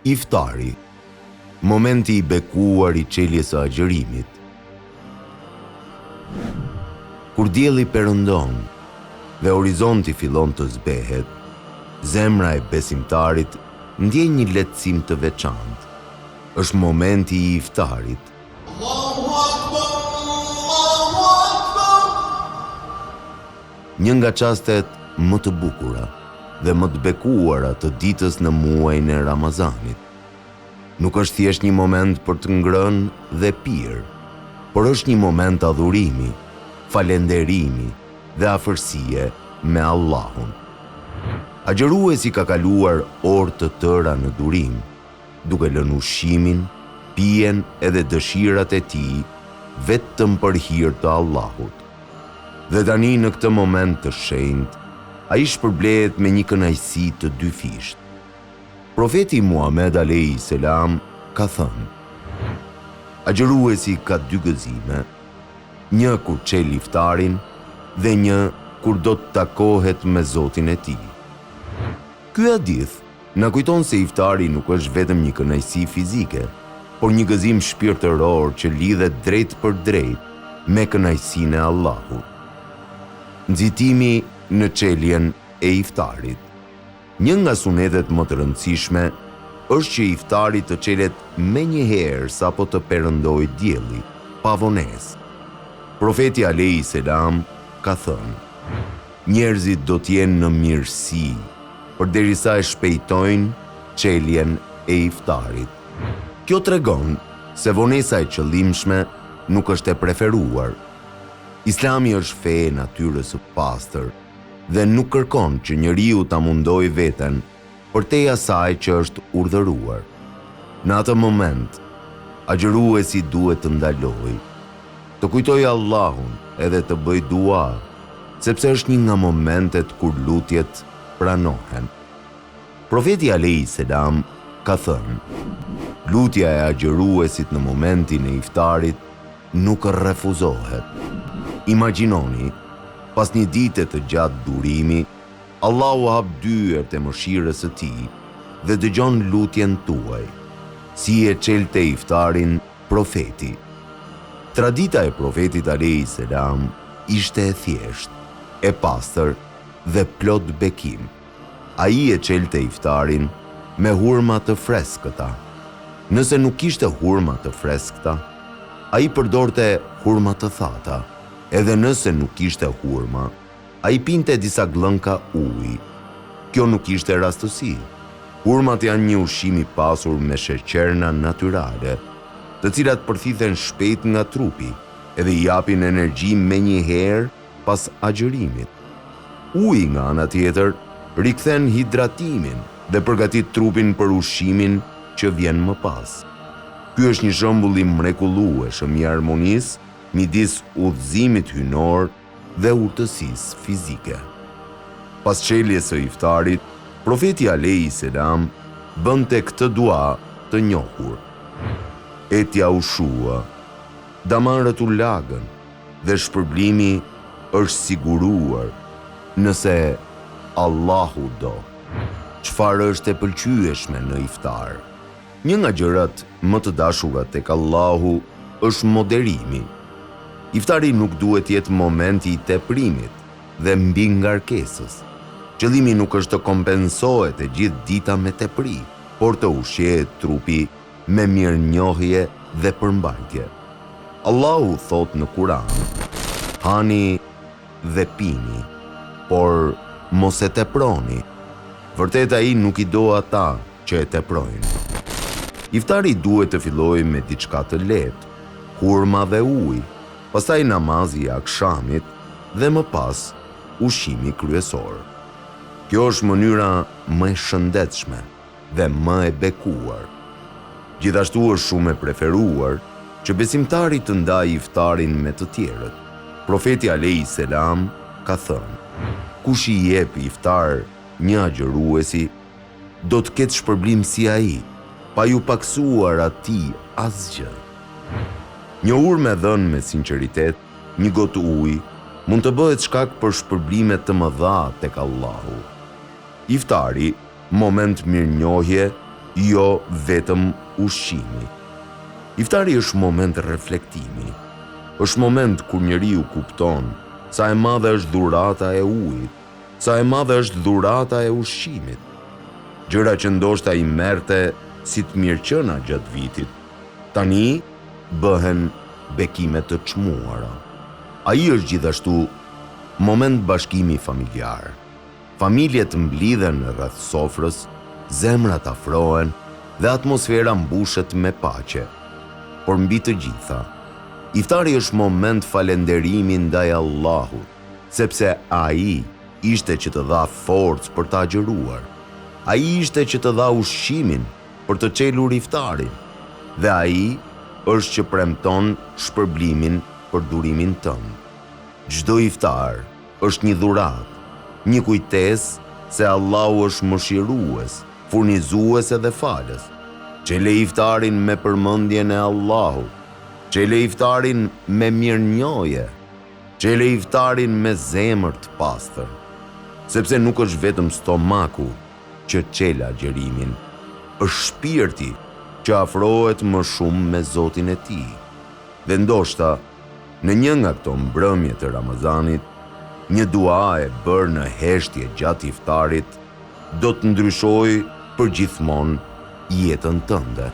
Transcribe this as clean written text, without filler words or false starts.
Iftari, momenti i bekuar i çeljes së agjërimit. Kur dielli perëndon dhe horizonti fillon të zbehet, zemra e besimtarit ndjen një lehtësim të veçantë. Është momenti i iftarit. Allahu Akbar, Allahu Akbar. Një nga çastet më të bukura dhe më të bekuara të ditës në muajin e Ramazanit. Nuk është thjesht një moment për të ngrënë dhe pirë, por është një moment adhurimi, falënderimi dhe afërsie me Allahun. Agjëruesi ka kaluar orë të tëra në durim, duke lënë ushqimin, pijen edhe dëshirat e tij vetëm për hir të Allahut. Dhe tani në këtë moment të shenjtë, ai shpërblehet me një kënaqësi të dyfishtë. Profeti Muhamed alejhi selam ka thënë, Agjëruesi ka dy gëzime, një kur çel iftarin dhe një kur do të takohet me Zotin e tij. Ky hadith Na kujton se iftari nuk është vetëm një kënaqësi fizike, por një gëzim shpirtëror që lidhet drejtpërdrejt me kënaqësinë e Allahut. Nxitimi në çeljen e iftarit. Një nga sunetet më të rëndësishme është që iftari të çelet menjëherë sapo të perëndojë dielli, pa vonesë. Profeti alejhi selam ka thënë, Njerëzit do të jenë në mirësi, përderisa e shpejtojnë çeljen e iftarit. Kjo tregon se vonesa e qëllimshme nuk është e preferuar. Islami është fe e natyrës së pastër dhe nuk kërkon që njeriu ta mundojë veten përtej asaj që është urdhëruar. Në atë moment, agjëruesi duhet të ndalojë, të kujtojë Allahun edhe të bëjë dua, sepse është një nga momentet kur lutjet pranohen. Profeti alejhi selam ka thënë, Lutja e agjëruesit në momentin e iftarit nuk refuzohet. Imagjinoni, pas një dite të gjatë durimi, Allahu hap dyert e mëshirës së Tij dhe dëgjon lutjen tuaj. Si e çelte iftarin Profeti. Tradita e Profetit alejhi selam ishte e thjeshtë, e pastër dhe plot bekim. Ai e çelte iftarin me hurma të freskëta. Nëse nuk kishte hurma të freskëta, ai përdorte hurma të thata, edhe nëse nuk kishte hurma, Ai pinte disa gllënka ujë. Kjo nuk ishte rastësi. Hurmat janë një ushqim i pasur me sheqerna natyrale, të cilat përthithen shpejt nga trupi edhe i japin energji menjëherë pas agjërimit. Uji nga ana tjetër rikthen hidratimin dhe përgatit trupin për ushqimin që vjen më pas. Ky është një shembull i mrekullueshëm i harmonisë midis udhëzimit hyjnor dhe urtësisë fizike. Pas çeljes së iftarit, Profeti alejhi selam bënte këtë dua të njohur, Etja u shua, damarët u lagën dhe shpërblimi është siguruar, nëse Allahu do. Çfarë është e pëlqyeshme në iftar? Një nga gjërat më të dashura tek Allahu është moderimi. Iftari nuk duhet të jetë momenti i teprimit dhe mbingarkesës. Qëllimi nuk është të kompensohet e gjithë dita me tepri, por të ushqehet trupi me mirënjohje dhe përmbajtje. Allahu thotë në Kur'an, Hani dhe pini, por mos e teproni. Vërtet ai nuk i do ata që e teprojnë. Iftari duhet të fillojë me diçka të lehtë, hurma dhe ujë, pastaj namazi i akshamit dhe më pas ushqimi kryesor. Kjo është mënyra më e shëndetshme dhe më e bekuar. Gjithashtu është shumë e preferuar që besimtari të ndajë iftarin me të tjerët. Profeti alejhi selam ka thënë, Kush i jep iftar një agjëruesi, do të ketë shpërblim si ai, pa iu pakësuar atij asgjë. Një hurmë e dhënë me sinqeritet, një gotë ujë, mund të bëhet shkak për shpërblime të mëdha tek Allahu. Iftari, moment mirënjohje, jo vetëm ushqimi. Iftari është moment reflektimi. Është moment kur njeriu kupton sa e madhe është dhurata e ujit, sa e madhe është dhurata e ushqimit. Gjëra që ndoshta i merrte si të mirëqena gjatë vitit, tani bëhen bekime të çmuara. Ai është gjithashtu moment bashkimi familjar. Familjet mblidhen rreth sofrës, zemrat afrohen dhe atmosfera mbushet me paqe. Por mbi të gjitha, iftari është moment falënderimi ndaj Allahut, sepse Ai ishte që të dha forcë për të agjëruar. Ai ishte që të dha ushqimin për të çelur iftarin dhe Ai është që premton shpërblimin për durimin tënd. Çdo iftar është një dhuratë, një kujtesë se Allahu është mëshirues, furnizues edhe falës. Çele iftarin me përmendjen e Allahut, çele iftarin me mirënjohje, çele iftarin me zemër të pastër. Sepse nuk është vetëm stomaku që çel agjërimin, është shpirti që afrohet më shumë me Zotin e tij. Dhe ndoshta, Në një nga këto mbrëmje të Ramazanit, një dua e bërë në heshtje gjatë iftarit do të ndryshojë përgjithmonë jetën tënde.